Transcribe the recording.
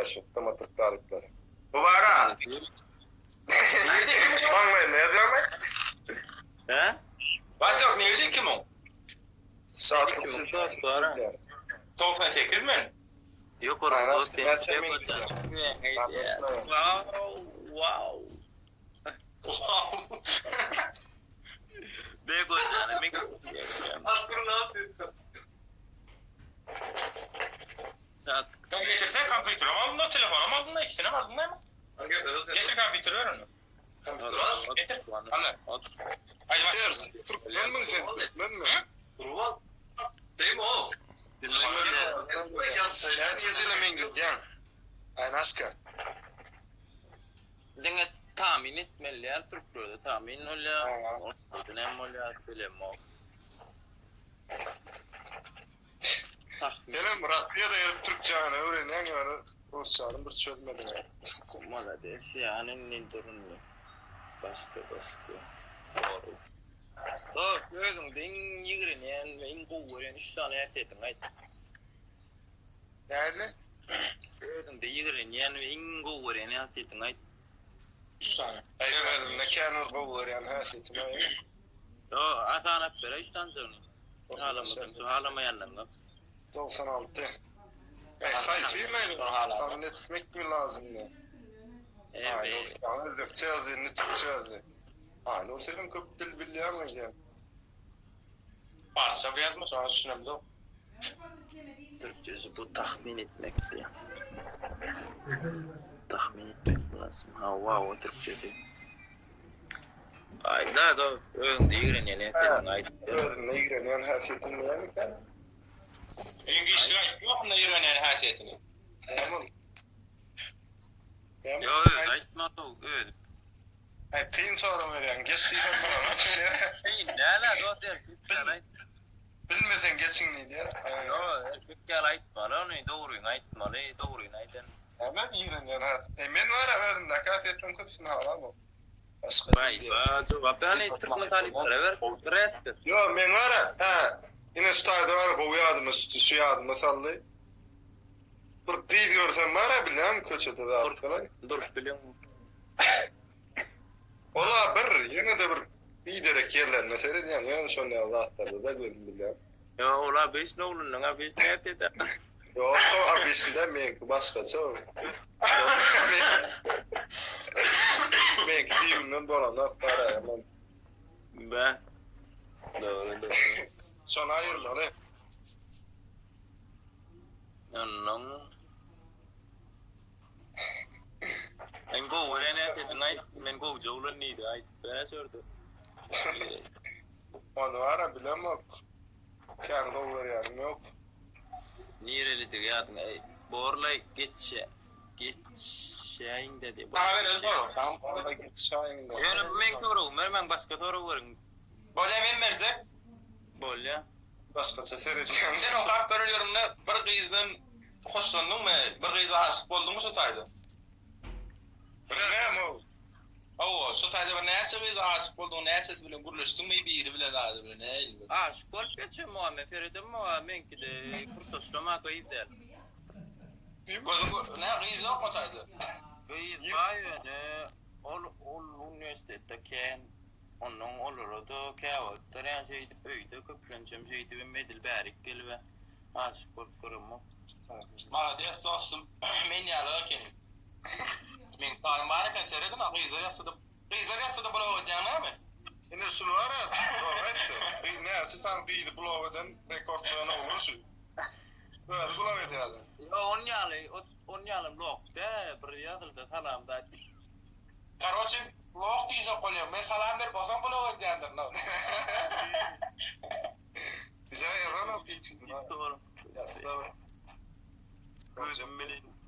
Bäş ýurtda türk talyplary. Bu bara. Maňlaýyma ýazýarmy? Hä? Başak nirde 2000? Şatlyk siz. 98 men. Yok orada Aynen. dost. Gerçi emin Wow, wow. Wow. Bego sana men. Şatlyk. Sen getirsen kompýuterim aldın da telefonum aldın da ikisini aldın da mı? Getir kompýuteri ver onu. Getir. Anla. Haydi baş. Ters. Türkmen mi sen? Türkmen mi? Näçe men gidýän? Aynaşka. Diňe tahmin etmeli ýa Türklerde tahmin bolýar. Ortada näme bolýar bilemok. Senem Russiýada ýazyp Türkçäni öwrenýän ýöne Rusçany bir çözmediň. Malades yani ne durumda? Başka başka. Soru. Dost özüňde iň ýigrenýän we iň gowy görýän 3 tane häsiýetiňi aýt. Näme? Özüňde ýigrenýän we iň gowy görýän häsiýetiňi aýt. 3 tane. Aý özümde kän bir gowy görýän häsiýetim aý. Yo, asan aýt ber 3 tanejigini. Halamasaň, şu halamaýanlaryňy. 96. Ey haýsy birini Tahmin etmek mi lazymdy? Evet. Ay, Özbekçe ýazdy, indi Türkçe ýazdy. Ay, o senin köp dil bilýäň diýen. Farsça bir yazma sonra düşünemdi o. Türkçesi bu tahmin etmekti. Tahmin etmek lazım. Ha wow Türkçesi. Ay da da özüňde ýigrenýän häsiýetiňi aýt. Özümde ýigrenýän häsiýetim näme eken? Iň güýçli aýtmak onda ýigrenýän häsiýetini. Näme ol? Näme? Yo öz aýtma öz. Ay kyn sorag berýän. Geç diýsem bolar. Näle dost erkek ýaly aýt. Bilmesen geçiň diýýär. Yo erkek ýaly aýtmaly ony dogryňy aýtmaly, dogryny aýdan. Näme ýigrenýän häsiýet? E men bar özümdäki häsiýetleriň köpüsini halamok. Başga Vay dil ba jogap yani Türkmen talyplara ber. Respekt. Yo men var ha. Yine şu taýda var gowy ýadyma şu, şu ýadyma saldy. Bir gyz görsem var ha bilýän köçede zatlar. Durup biliň. Ola bir ýene de bir biderek ýerlerine seredýän ýöne şonda ýaly zatlarda da gözüm bilýän. Yo ola beş nowlunyň a beş näet eder. Ýok, o abişinde meňki başgaça o. Meňki düýbünden bolanok bar aýaman. Be. Doğru doğru. Şony aýyrmaly. Ondan Men gowy görýän häsiýetiňi aýt. Men gowja oglan diýdi. Aýdyp ber şurada. Ony bar bilemok. Kän gowy görýänim ýok. Nerelidigi ýadyňa ey. Borlay geç geçäýin dedi. Sana ver öz sorag. Sana Ona geçäýin. Ýöne bu meň soragym, bermäň başga sorag beriň. Bolýa men berjek. Bolýa. Başgaça seredýän. Sen okap görelirimde bir gyzdan hoşlandyňmy? Bir gyza aşyk bolduňmy şu taýda? Näme o? Hawa, şu taýda bir näçe gyza aşyk bolduň, näçesi bilen gürleşdiňmi, biri bilen zady bilen nähili? Aşyk bolup geçen muamma seredem muamma meňki de kurtaşlama gyz däl. Gözüň ne gyz ýokmy taýda? Gyz bar ýöne ol ol uniwersitetde kän ondan olara da käwagtlar ýa şeýdip öýde köplençem şeýdibem edil bärik gelip aşyk bolup göremok. Malades dostum, men ýaly ekeniň. Men taýym bar eken seredin ha gyzlar ýassyda. Gyzlar ýassyda blog edýäň näme? Ine şul var ya, dogry aýtdy. Gyz näçe sany gyzy blog eden rekord goýan oglan şu. Özi blog edýärler. Yo on ýaly on ýaly blog de bir ýazyldy salam da. Karoçe, blog diýjek bolýar. Men salam berip bolsam blog edýändir. No. Bize ýazan o Sorun. Gözüm bilen.